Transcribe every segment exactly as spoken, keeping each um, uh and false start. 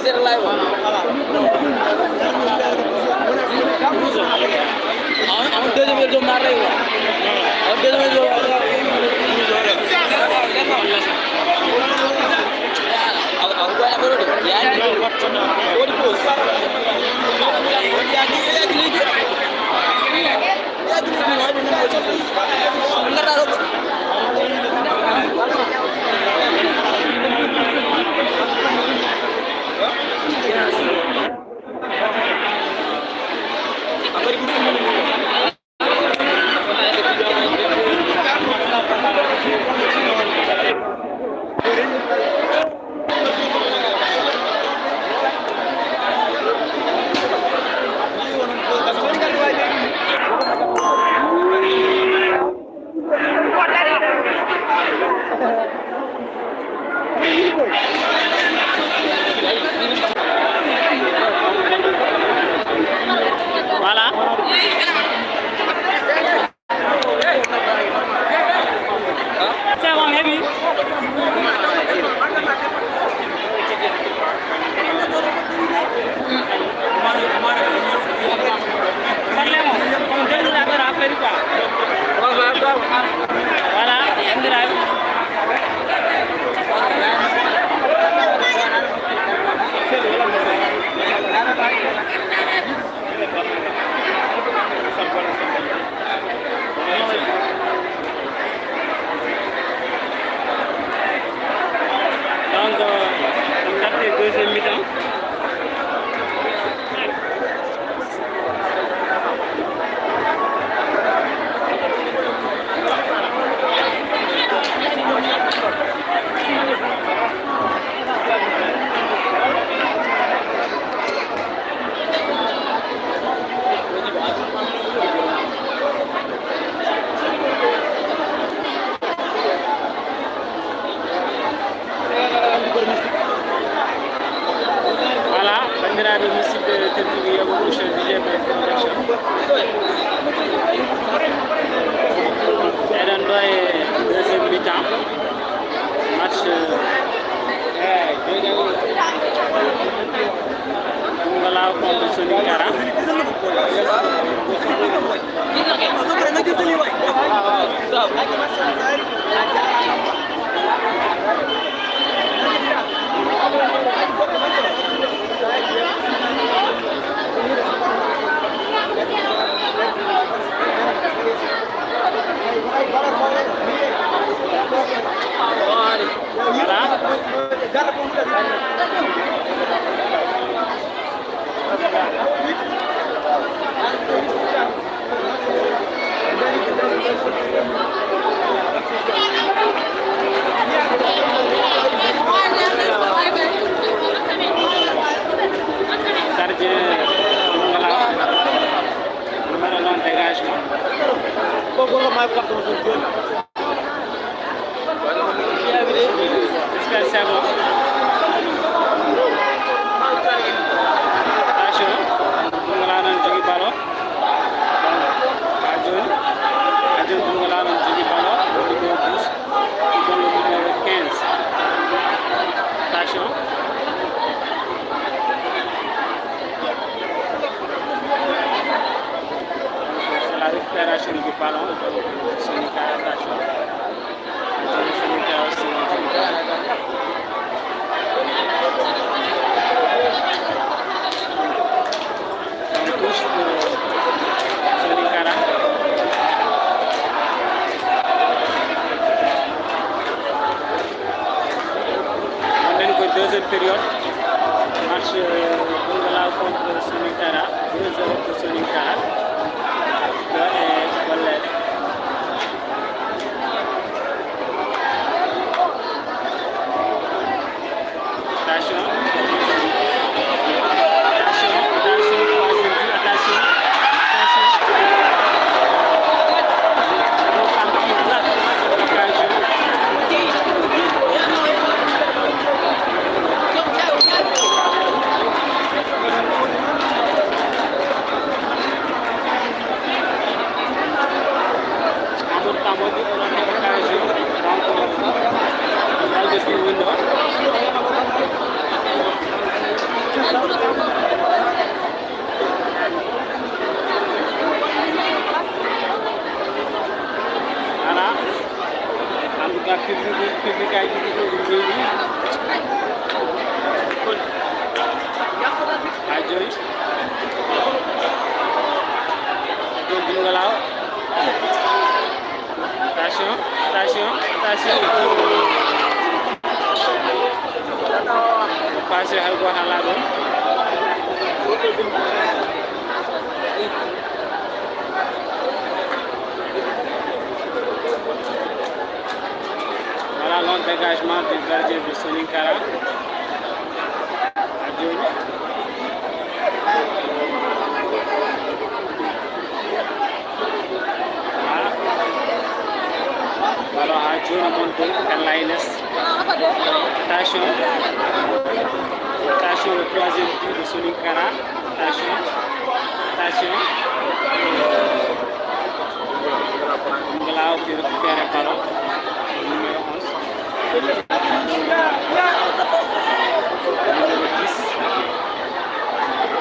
Zéro là, ouais. En, en deuxième, ils ont marré, quoi. En deuxième, ils ont marré. Voilà. C'est bon, heɓi. Voilà, yanndiraaɓe. Donc, euh, on capte deuxième mi-temps. Voilà, banndiraaɓe musidɓe tedduɓe, yeeɓooɓe Ocean D J Production. Eɗen ɗo e deuxième mi-temps. Match, euh, Dungala contre Soninkara. Voilà. Gardien Dungala. Numéro non dégagement. J'espère c'est bon. Attention, Dungala noon jogi ballon. Donc, haa jooni, haa jooni Dungala noon jogi ballon. Numéro douze, numéro quinze. Attention. C'est la récupération du ballon. Soninkara, attention. Soninkara aussi. On touche pour Soninkara. On est en deuxième période. Match, euh, Dungala contre Soninkara. Deux zéro pour Soninkara. Deux et Golle. Voilà. En tout cas, public, public a yiɗi ɗum leydi. Ha jooni. Ha jooni, ɗum wala o. Attention, attention, attention. Passé hay gooto alaa ɗoon. Voilà, long dégagement du gardien de Soninkara. Ha jooni. Voilà, ha jooni mon ɗo Kalla Ines. Attention. Attention, le troisième but de Soninkara. Attention. Attention. Ngala o ɓe récupéré ballon. Numéro onze. Numéro dix.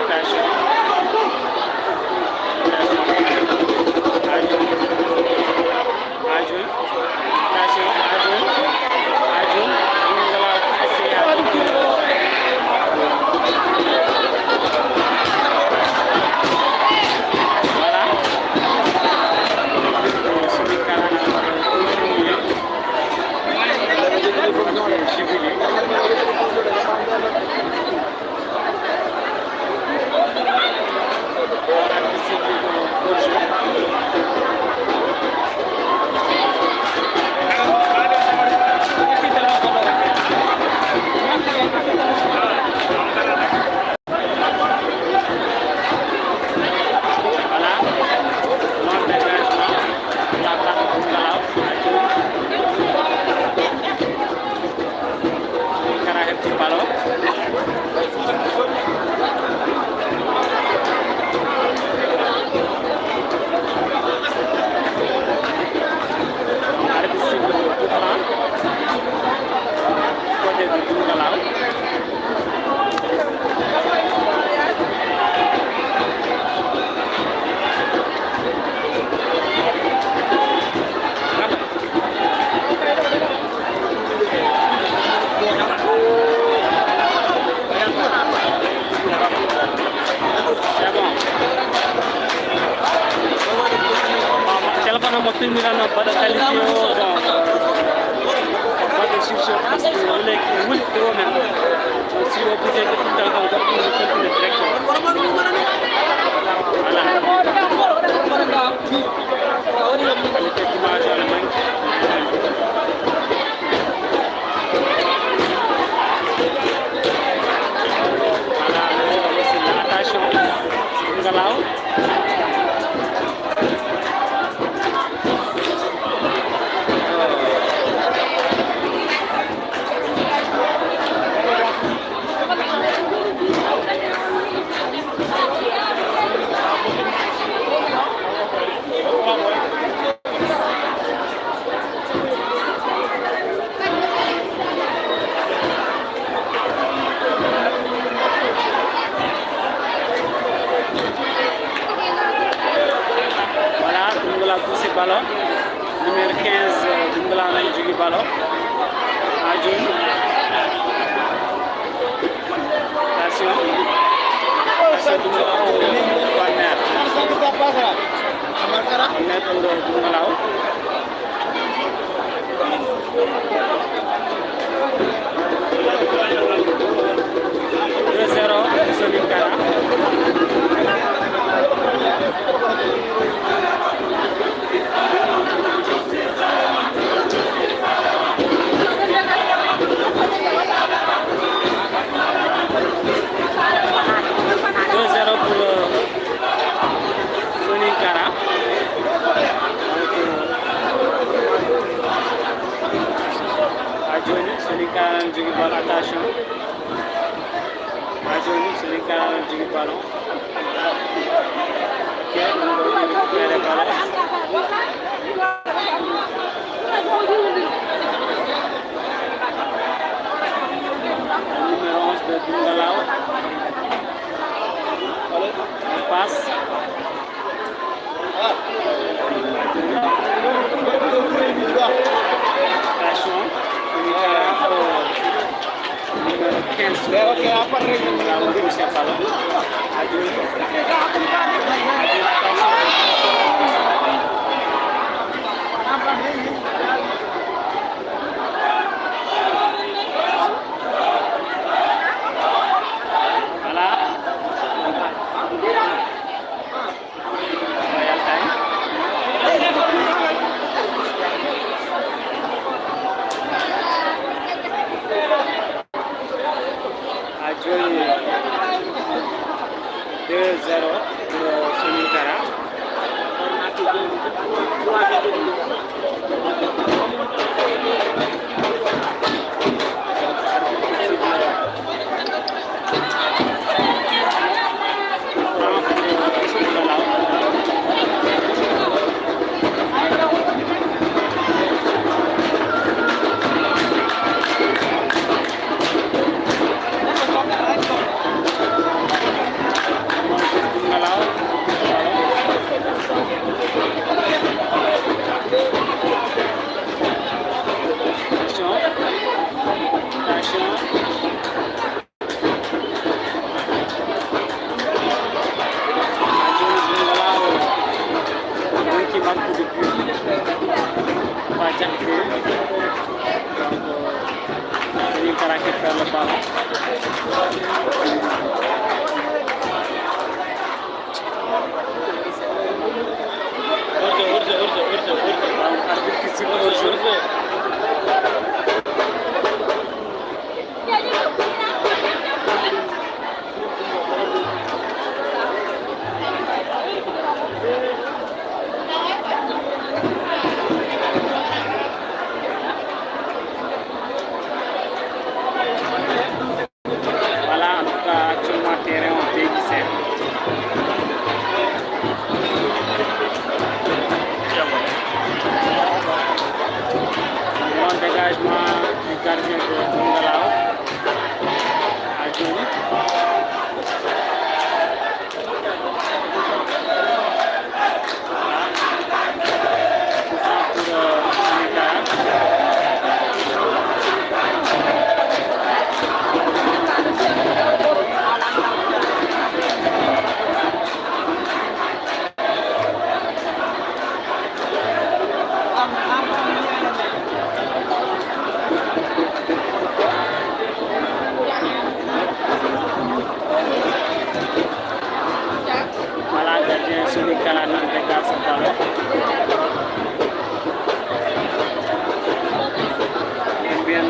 Attention. Attention. Attention. Attention. Attention. Attention. Ngala o ɓe récupéré. Voilà. Voilà. Long dégagement. La passe de Ngalaw. Kara heɓti ballon. Arbitre siffle le coup franc. Côté de Ngalaw. C'est bon. Téléphone am mo filmirano mbaɗa qualifié o, bon, mbaɗa chiffre parce que wuli wuli ko men. Je suis obligé de tout le temps comme ça, pour le continuer direct. Voilà. Qualité d'image, on le manque. Voilà, attention. Ngalaw. Voilà, Doumbouya poussé ballon. Numéro quinze, euh, Doumbouya nana jogui ballon. Ha jooni. Attention. Attention, Doumbouya o, Wanner. Wanner ɗum ɗo Doumbouya o. Deux zéro, Soninkara. Deux zéro pour, euh, Soninkara. Ha jooni, Soninkara ne jogui ballon, attention. Ha jooni, Soninkara ne jogui ballon. Ok, ɗum ɗo ɓe récupéré ballon. Numéro onze de Doumbouya. Attention, numéro quinze, numéro quinze, voilà. Ha jooni deux zéro pour Sonin Kara. Marque de but. Pas Jack Gueye. Donc, euh, Sonin Kara qui perd le ballon. Donc, arbitre qui siffle au jeu. Voilà, en tout cas, actuellement, terrain on P J C. Bon dégagement du gardien de Boungalao. À Johnny. Voilà, gardien Sonin Kara nan dégage ce ballon. Bien,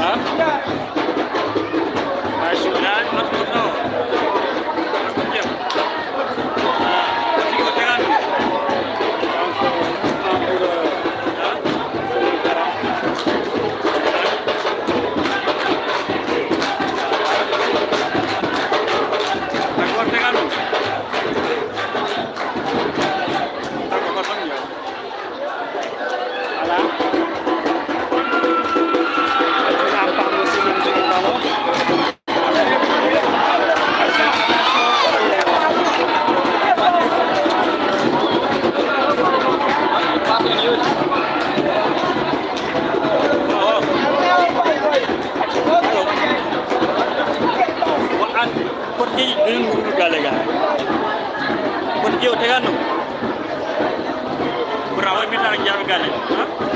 Voilà. Waɗan portiiji ɗin nguru gale ga. Portiiji o tegan ɗum. Pour a waɗi min tan jaaɓi gale.